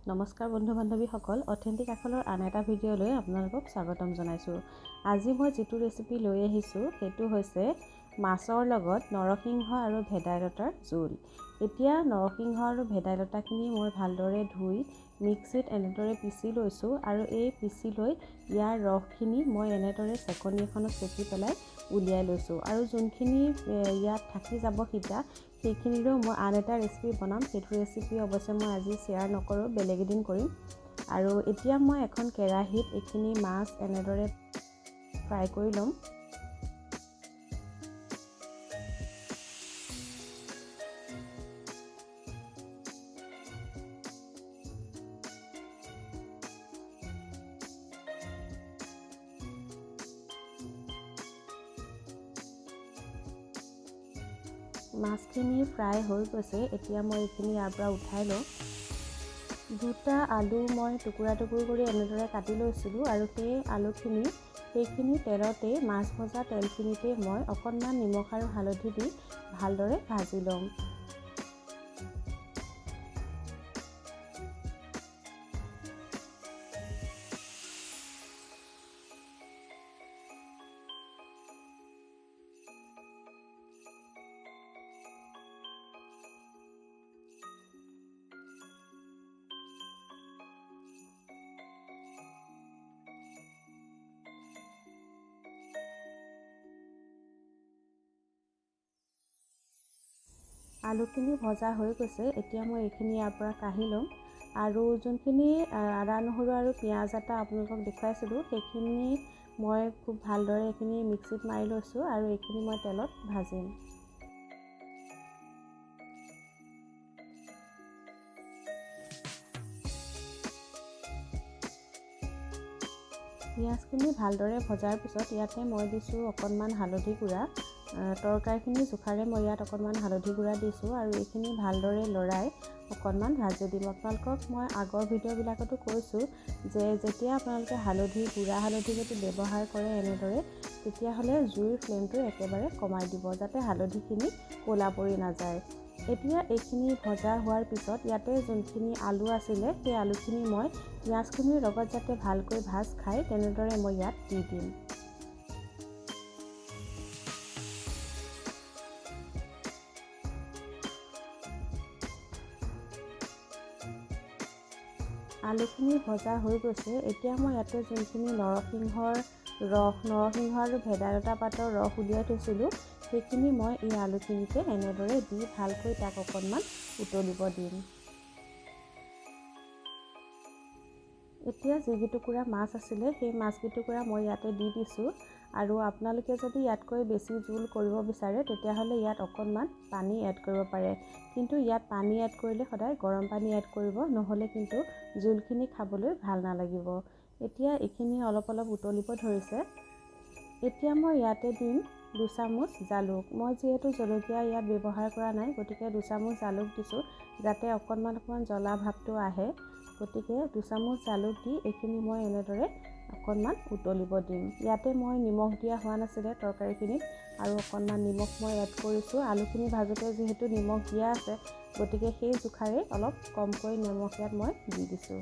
নমস্কাৰ বন্ধু বান্ধৱীসকল, অথেণ্টিক আখলৰ আন এটা ভিডিঅ'লৈ আপোনালোকক স্বাগতম জনাইছোঁ। আজি মই যিটো ৰেচিপি লৈ আহিছোঁ সেইটো হৈছে মাছৰ লগত নৰসিংহ আৰু ভেদাইলতাৰ জোল। এতিয়া নৰসিংহ আৰু ভেদাইলতাখিনি মই ভালদৰে ধুই মিক্সিত এনেদৰে পিচি লৈছোঁ আৰু এই পিচি লৈ ইয়াৰ ৰসখিনি মই এনেদৰে চেকনি এখনত চেকি পেলাই উলিয়াই লৈছোঁ। আৰু যোনখিনি ইয়াত থাকি যাব সীতা, সেইখিনিৰেও মই আন এটা ৰেচিপি বনাম। সেইটো ৰেচিপি অৱশ্যে মই আজি শ্বেয়াৰ নকৰোঁ, বেলেগ এদিন কৰিম। আৰু এতিয়া মই এখন কেৰাহীত এইখিনি মাছ এনেদৰে ফ্ৰাই কৰি ল'ম। মাছখিনি ফ্ৰাই হৈ গৈছে, এতিয়া মই এইখিনি ইয়াৰ পৰা উঠাই লওঁ। দুটা আলু মই টুকুৰা টুকুৰ কৰি এনেদৰে কাটি লৈছিলোঁ আৰু সেই আলুখিনি সেইখিনি তেলতেই, মাছ ভজা তেলখিনিতেই মই অকণমান নিমখ আৰু হালধি দি ভালদৰে ভাজি ল'ম। আলুখিনি ভজা হৈ গৈছে, এতিয়া মই এইখিনি ইয়াৰ পৰা কাঢ়ি ল'ম। আৰু যোনখিনি আদা নহৰু আৰু পিঁয়াজ এটা আপোনালোকক দেখুৱাইছিলোঁ সেইখিনি মই খুব ভালদৰে এইখিনি মিক্সিত মাৰি লৈছোঁ আৰু এইখিনি মই তেলত ভাজিম। পিঁয়াজখিনি ভালদৰে ভজাৰ পিছত ইয়াতে মই দিছোঁ অকণমান হালধি গুড়া। তৰকাৰীখিনি জোখাৰে মই ইয়াত অকণমান হালধি গুড়া দিছোঁ আৰু এইখিনি ভালদৰে লৰাই অকণমান ভাজি দিম। আপোনালোকক মই আগৰ ভিডিঅ'বিলাকতো কৈছোঁ যে যেতিয়া আপোনালোকে হালধি গুড়া হালধি যদি ব্যৱহাৰ কৰে এনেদৰে, তেতিয়াহ'লে জুইৰ ফ্লেমটো একেবাৰে কমাই দিব যাতে হালধিখিনি ক'লা পৰি নাযায়। এতিয়া এইখিনি ভজা হোৱাৰ পিছত ইয়াতে যোনখিনি আলু আছিলে সেই আলুখিনি মই পিঁয়াজখিনিৰ লগত যাতে ভালকৈ ভাজ খায় তেনেদৰে মই ইয়াত দি দিম। আলুখিনি ভজা হৈ গৈছে, এতিয়া মই ইয়াতে যোনখিনি নৰসিংহৰ ৰস, নৰসিংহ আৰু ভেদাইলতা পাতৰ ৰস উলিয়াই থৈছিলোঁ সেইখিনি মই এই আলুখিনিতে এনেদৰে দি ভালকৈ তাক অকণমান উতলিব দিম। এতিয়া যিকেইটুকুৰা মাছ আছিলে সেই মাছকেইটুকুৰা মই ইয়াতে দি দিছোঁ। আৰু আপোনালোকে যদি ইয়াতকৈ বেছি জোল কৰিব বিচাৰে তেতিয়াহ'লে ইয়াত অকণমান পানী এড কৰিব পাৰে, কিন্তু ইয়াত পানী এড কৰিলে সদায় গৰম পানী এড কৰিব, নহ'লে কিন্তু জোলখিনি খাবলৈ ভাল নালাগিব। এতিয়া এইখিনি অলপ অলপ উতলিব ধৰিছে। এতিয়া মই ইয়াতে দিম দুচামুচ জালুক। মই যিহেতু জলকীয়া ইয়াত ব্যৱহাৰ কৰা নাই, গতিকে দুচামুচ জালুক দিছোঁ যাতে অকণমান অকণমান জ্বলা ভাৱটো আহে। গতিকে দুচামুচ জালুক দি এইখিনি মই এনেদৰে অকণমান উতলিব দিম। ইয়াতে মই নিমখ দিয়া হোৱা নাছিলে তৰকাৰীখিনিত, আৰু অকণমান নিমখ মই এড কৰিছোঁ। আলুখিনি ভাজোঁতে যিহেতু নিমখ দিয়া আছে, গতিকে সেই জোখাৰে অলপ কমকৈ নিমখ ইয়াত মই দি দিছোঁ।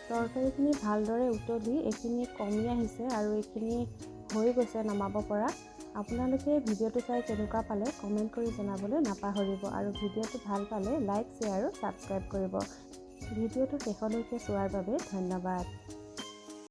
তৰকাৰীখিনি ভালদৰে উতলি এইখিনি কমি আহিছে আৰু এইখিনি হৈ গৈছে নমাব পৰা। আপোনালোকে ভিডিঅ'টো চাই কেনেকুৱা পালে কমেণ্ট কৰি জনাবলৈ নাপাহৰিব আৰু ভিডিঅ'টো ভাল পালে লাইক, শ্বেয়াৰ আৰু ছাবস্ক্ৰাইব কৰিব। ভিডিঅ'টো শেষলৈকে চোৱাৰ বাবে ধন্যবাদ।